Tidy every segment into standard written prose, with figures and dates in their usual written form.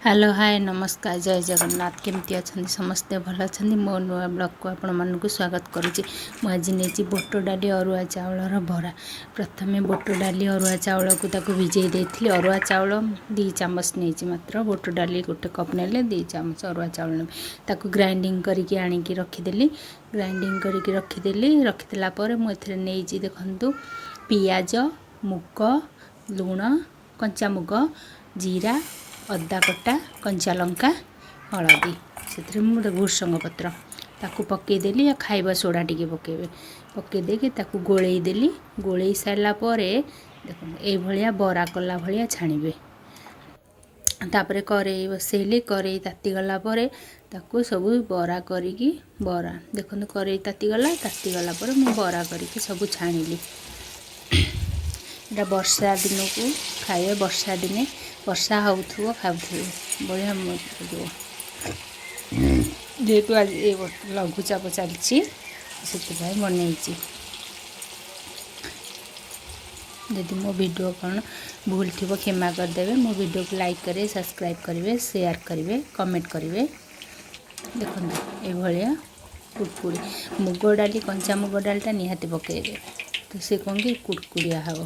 Hello, ହାଏ, ନମସ୍କାର, ଜୟ ଜଗନ୍ନାଥ। କେମିତି ଅଛନ୍ତି ସମସ୍ତେ? ଭଲ ଅଛନ୍ତି? ମୋ ନୂଆ ବ୍ଲଗ୍କୁ ଆପଣମାନଙ୍କୁ ସ୍ୱାଗତ କରୁଛି। ମୁଁ ଆଜି ନେଇଛି ବୁଟ ଡାଲି ଅରୁଆ ଚାଉଳର ବରା। ପ୍ରଥମେ ବୁଟ ଡାଲି ଅରୁଆ ଚାଉଳକୁ ତାକୁ ଭିଜେଇ ଦେଇଥିଲି। ଅରୁଆ ଚାଉଳ 2 ଚାମଚ ନେଇଛି ମାତ୍ର। ବୁଟ ଡାଲି ଗୋଟେ କପ୍ ନେଲେ 2 ଚାମଚ ଅରୁଆ ଚାଉଳ ନେବେ। ତାକୁ ଗ୍ରାଇଣ୍ଡିଙ୍ଗ କରିକି ଆଣିକି ରଖିଦେଲି। ଗ୍ରାଇଣ୍ଡିଙ୍ଗ କରିକି ରଖିଦେଲି। ରଖିଦେଲା ପରେ ମୁଁ ଏଥିରେ ନେଇଛି, ଦେଖନ୍ତୁ, ପିଆଜ, ମୁଗ, ଲୁଣ, କଞ୍ଚାମୁଗ, ଜିରା, ଅଦା କଟା, କଞ୍ଚା ଲଙ୍କା, ହଳଦୀ, ସେଥିରେ ମୁଁ ଭୃସଙ୍ଗ ପତ୍ର ତାକୁ ପକାଇଦେଲି। ଆଉ ଖାଇବା ସୋଡ଼ା ଟିକେ ପକାଇବେ। ପକାଇ ଦେଇକି ତାକୁ ଗୋଳେଇ ଦେଲି। ଗୋଳେଇ ସାରିଲା ପରେ ଦେଖନ୍ତୁ, ଏଇଭଳିଆ ବରା କଲା ଭଳିଆ ଛାଣିବେ। ତାପରେ କରେଇ ବସେଇଲି। କରେଇ ତାତିଗଲା ପରେ ତାକୁ ସବୁ ବରା କରିକି, ବରା ଦେଖନ୍ତୁ, କରେଇ ତାତିଗଲା। ତାତିଗଲା ପରେ ମୁଁ ବରା କରିକି ସବୁ ଛାଣିଲି। ଏଇଟା ବର୍ଷା ଦିନକୁ ଖାଇବେ। ବର୍ଷା ଦିନେ ବର୍ଷା ହେଉଥିବ, ଖାଉଥିବେ, ବଢ଼ିଆ ମଜା ଲାଗିବ। ଯେହେତୁ ଆଜି ଏ ଲଘୁଚାପ ଚାଲିଛି, ସେଥିପାଇଁ ବନେଇଛି। ଯଦି ମୋ ଭିଡ଼ିଓ କ'ଣ ଭୁଲ ଥିବ, କ୍ଷମା କରିଦେବେ। ମୋ ଭିଡ଼ିଓକୁ ଲାଇକ୍ କରିବେ, ସବସ୍କ୍ରାଇବ୍ କରିବେ, ସେୟାର କରିବେ, କମେଣ୍ଟ କରିବେ। ଦେଖନ୍ତୁ, ଏଇଭଳିଆ କୁଡ଼କୁଡ଼ି ମୁଗ ଡାଲି, କଞ୍ଚା ମୁଗ ଡାଲିଟା ନିହାତି ପକାଇବେ ତ ସେ କ'ଣ କି କୁଡ଼କୁଡ଼ିଆ ହେବ।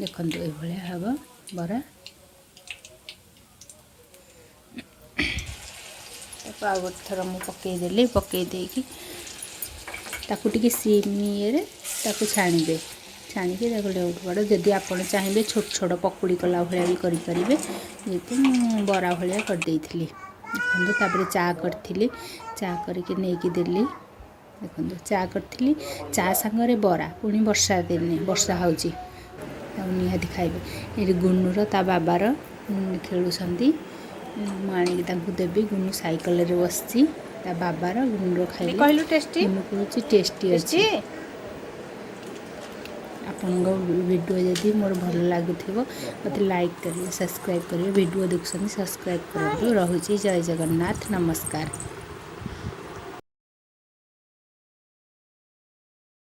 ଦେଖନ୍ତୁ, ଏଇଭଳିଆ ହେବ ବରା। ତାକୁ ଆଉ ଗୋଟେ ଥର ମୁଁ ପକାଇଦେଲି। ପକାଇ ଦେଇକି ତାକୁ ଟିକେ ସିମ୍ ଇଏରେ ତାକୁ ଛାଣିବେ। ଛାଣିକି ତାକୁ ଲେଉଟ ପଡ଼। ଯଦି ଆପଣ ଚାହିଁବେ, ଛୋଟ ଛୋଟ ପକୁଡ଼ି କଲା ଭଳିଆ ବି କରିପାରିବେ। ଯେହେତୁ ମୁଁ ବରା ଭଳିଆ କରିଦେଇଥିଲି। ଦେଖନ୍ତୁ, ତାପରେ ଚା କରିଥିଲି। ଚା କରିକି ନେଇକି ଦେଲି। ଦେଖନ୍ତୁ, ଚା କରିଥିଲି, ଚା ସାଙ୍ଗରେ ବରା। ପୁଣି ବର୍ଷା ଦିନେ, ବର୍ଷା ହେଉଛି, ତାକୁ ନିହାତି ଖାଇବେ। ଏଠି ଗୁନୁର ତା ବାବାର ଖେଳୁଛନ୍ତି। ମୁଁ ଆଣିକି ତାଙ୍କୁ ଦେବି। ଗୁନୁ ସାଇକେଲରେ ବସିଛି। ତା ବାବାର ଗୁନୁର ଖାଇଲେ। କହିଲୁ ଟେଷ୍ଟି। ଗୁନୁ କହୁଛି ଟେଷ୍ଟି ଅଛି। ଟେଷ୍ଟି। ଆପଣଙ୍କ ଭିଡ଼ିଓ ଯଦି ମୋର ଭଲ ଲାଗୁଥିବ, ମୋତେ ଲାଇକ୍ କରିବେ, ସବସ୍କ୍ରାଇବ୍ କରିବେ। ଭିଡ଼ିଓ ଦେଖୁଛନ୍ତି, ସବସ୍କ୍ରାଇବ୍ କରନ୍ତୁ। ରହୁଛି। ଜୟ ଜଗନ୍ନାଥ, ନମସ୍କାର।